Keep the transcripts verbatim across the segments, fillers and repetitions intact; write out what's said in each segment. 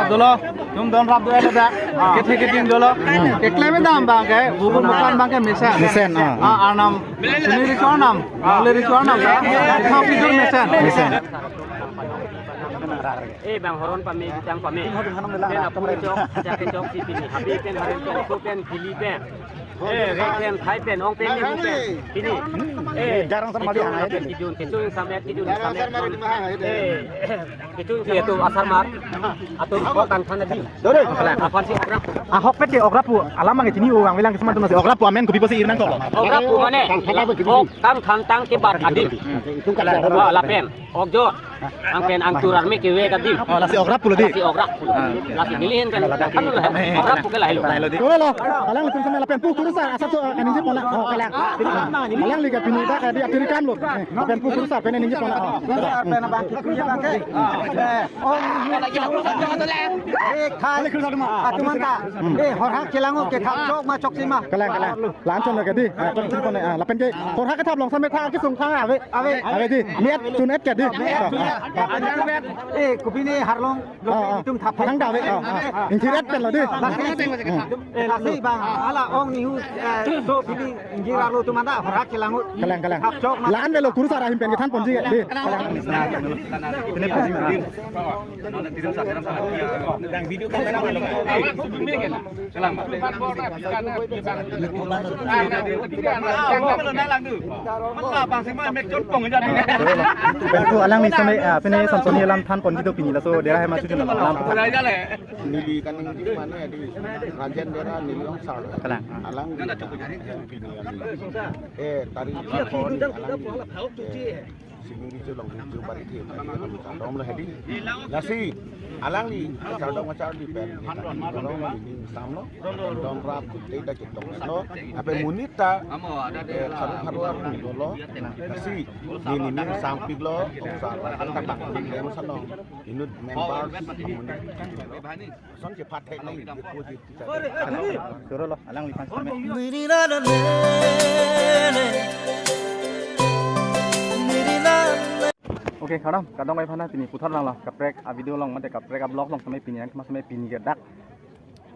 Dolo, tum don rap do ele da. Kethe keding dolo. Keklem dam abang ke, bubur makan abang ke mesen. Mesen, ah. Ah, arnam. Sini riso arnam. Ole riso arnam. Mau tidur mesen. Mesen. Eh, bang horon pame, bang pame. Pen apuri chok, ajak ke chok si pini. Habi pen, harin pen, so pen, gili pen. Eh, rek pen, thai pen, ong pen, ni pen. Pini. Eh, jarang sama dia. Kijun, kijun, kijun, kijun, kijun. Eh, kijun, kijun, asar mar. Atum kok kan thana di. Dore. Aphan si okra. Ahok pet ke okra pu alam mang tini uang bilang kismat tu nasi okra pu amen kopi pusi irnang tolo. Okra pu mane. Kok kan than tang ke bar adi. Wah, lapen. Okjo. Ang pen ang turar me kewe ka dim. Oh, lasi okra pulo di. Lasi okra pulo. Ah, oke. Lasi nilihin kan. Okra pu ke lahelo. Lahelo di. Ko lo. Alanglitum sampai lapen pu kurusar asap tu, ah, kaning je pona. Oh, kalang. Alangli ke pini ta kadi atiri kam lo. Eh, lapen pu kurusar pen kaning je pona. Oh. Eh, khali. Atuman ta. Eh, horhak kelang o kethap chok ma choksi ma. Kalang, kalang. Lanchon lagi di. Ah, chok si pona. Ah, lapen ke horhak kethap long sampai tha kesung tha ave. Ave. Ave di. Miat chun et ke di. Eh, kopi ni harlong, ah, ah, itum thap. Harang da ave. Ah, ah. Intiret pen lo di. Eh, lasi bang, hala ong nihu, eh, so pini injir arlo tu manda, horhak kelang o. Kalang, kalang. Thap chok ma. Lan velo kurusar ahim pen kethan ponji di. Kalang. Ini ponji ma. Lapen pu alangli sampai, ah, pini Samsoni alam than ponji do pini laso dera hem achujun alam. Neli kaning mane di Rajen dera neli ongsar. Kalang. Alang. Eh, tari. Singri chu long chu bari the, tari long chardom lo hedi. Lasi, alangli chardom charli pen, chardom lo, ning sam lo, dom rap, te ta chetong lo, ape monit ta, eh, kharu kharu ar lo lo, lasi, neli ning sampik lo, tong sa, ta bang, ning dem sa lo, inut member, monit. Son ke phat thek nang, ye ko ji teacher. Suro lo, alangli phan sampai. Okay, kadam, kadam ai phana pini puthot lang lo, kaprek a video long mate kaprek a vlog long sampai pini yang kema sampai pini ke dak.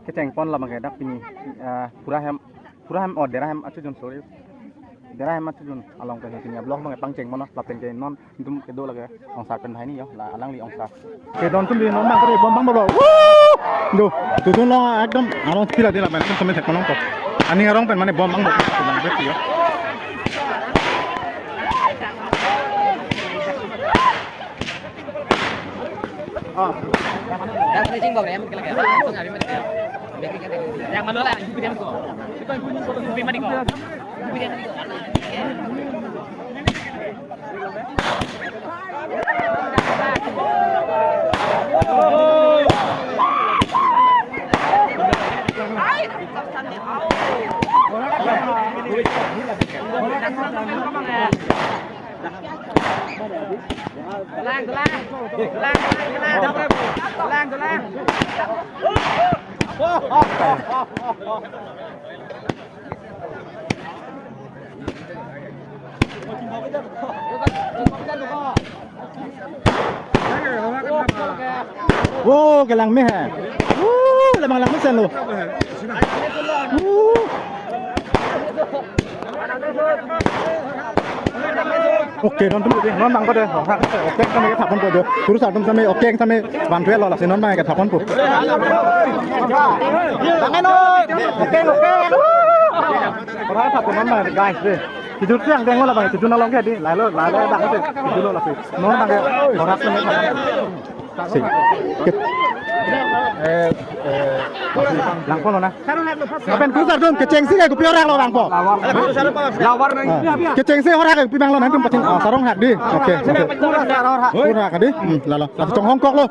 Kecheng pon labang ke dak pini, eh, pura hem, pura hem, oh, dera hem achujun, sorry. Dera hem achujun along ke pini a vlog long pangcheng mono, lapen ke non dum kedo lagi ongsar pen hai ni yo, la alangli ongsar. Ke don tum di non bang kari bom bang bom. Woo! Do, tu tu lo ekdom arong pila di lapen tum sampai thek malong ko. Ani arong pen mane bom bang bom. Bang bet yo. Oh. Yang mana lah? Yang mana lah? Wo, kelang me hai. Wo, labang lang mesen lo. Wo. Okay, non tum di, non bang ko de. Okay, kami ke thapon ko do. Kurusar atum sami, okay, kami bantu lo lasi non bang ke thapon ko. Bang no. Okay, okay. Ora thapon non bang guys de. Kijut siang deng wala bang, kijut along ke di, lailo, lailo bang ke, kijut lo lapi. Non bang ke, horak se. Si. Ke- Eh, eh, Langpon lo na. Lapen kurusar atum kechengsi ke kopi horak lo bang po. Lawar na. Ah. Kechengsi horak ke kopi bang lo nantum pachin. Ah, sar-ong hak di. Okay, okay. Horak di. Hmm, lalo. Laso chonghong kok lo.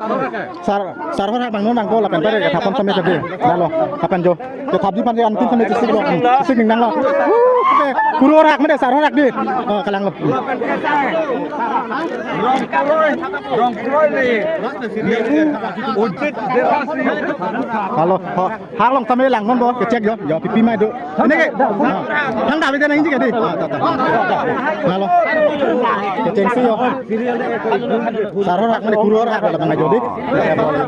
Sar, sar horak bang non bang ko lapen tare ke thapon sami ke di. Lalo. Lapen jo. Ke thap di pan ke antin sami chisik lo. Hmm, chisik ning nang lo. Wuh, okay. Kuru horhak mate sar horhak dei. Oh, kalanglo. Rongkroi, Rongkroi le. Ujit derasi. Halo, ho, harlong tame langnon bo, kechek jo, jo, pipi mai do. Ini ke, ha, hang David na inji ke dei. Ha, ta, ta. Halo. Kechengsi jo. Sar horhak mate kuru horhak labang jo dei.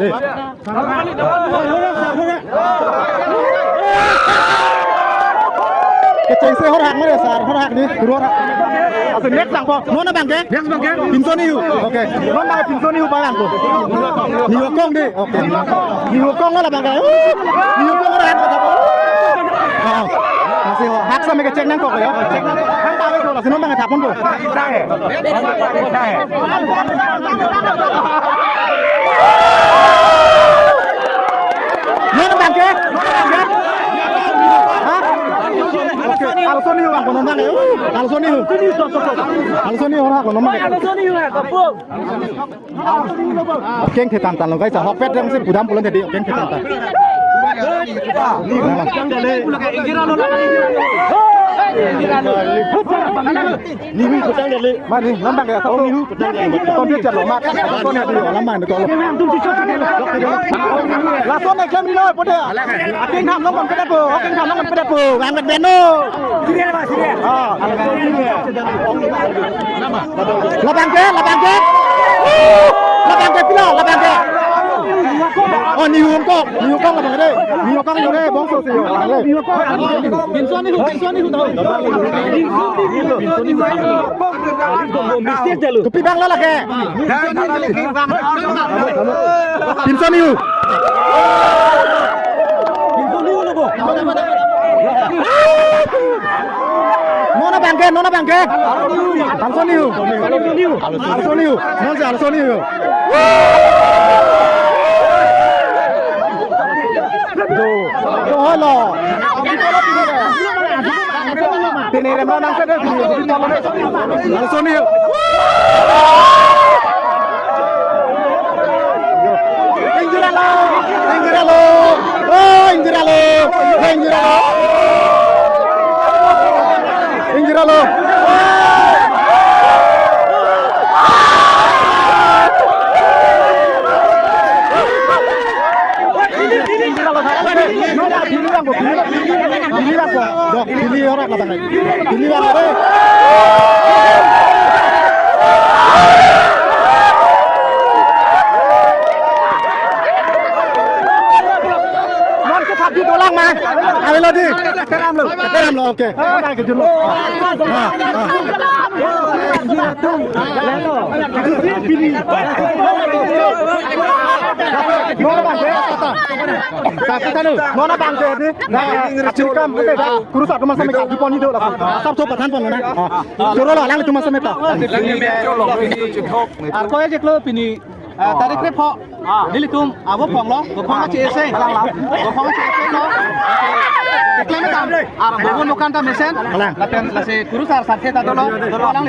Dei. Kechengsi horhak mate sar horhak dei, kuru horhak. Aso next langpo. Non abang ke? Next abang ke? Pinso Nihu. Okay. Non abang Pinso Nihu pa langpo. Nihu Kong dei. Okay. Nihu Kong labang ke. Nihu Kong horhak. Ah. Aso hak same kechek nangkok ya. Hang tahu itu, aso non abang thapon po. Non abang ke? Non abang ke? Ha? Okay. Arloso Nihu abang ko non abang ke. Arloso Nihu. Arloso Nihu horhak ko non abang ke. Keng thetan tan lo guys, ahokpet reng si pudam pulang jadi keng thetan tan. Nah, nah. Nihu putang dali. Mari, nambang ya, satu. Nihu putang dali. Kon dia calo mat. Kon dia dulu, lama ni kalau. Lason ek jam ni lo, pode. Aking ham nong kon pedat po, aking ham nong kon pedat po. Bang bet beno. Serial ba, serial. Ah. Labang ke, labang ke. Labang ke pilo, labang ke. Oh, Nihu Kong, Nihu Kong labang dei. Nihu Kong dei, bongso si yo. Pinso Nihu, Pinso Nihu tahu. Pinso Nihu. Kopi abang lo lake. Pinso Nihu. Non abang ke, non abang ke. Arloso Nihu. Arloso Nihu. Non si Arloso Nihu. Do, do holo. Pini rem nang sa dei, pini, pini tolo dei. Arloso Nihu. Ingjir alo, ingjir alo. Oh, ingjir alo. Oh, ingjir alo. Ingjir alo. Pini lang po, pini lang po. Dok, pini orang kata. Pini lang po. Non ke thap dei dolang ma. Avelo dei. Teram lo. Teram lo, okay. Teram ke julu. Ha, ha. Non abang ke. Tapi tanu. Non abang ke dei. Nah, acil kam, okay, dah. Kurusar atum same karju pon dei lason. Sab so pathan pon na. Ha. Choro lo, alang atum same ta. Arko ya jeklo pini, ah, tarik krepho. Nelitum avo phong lo, vo phong ache ese. Vo phong ache ese lo. Keklem dam. Ar vo nokan ta mesen. Alang. Lapen lasi kurusar sarthe ta dolo. Dolo alang.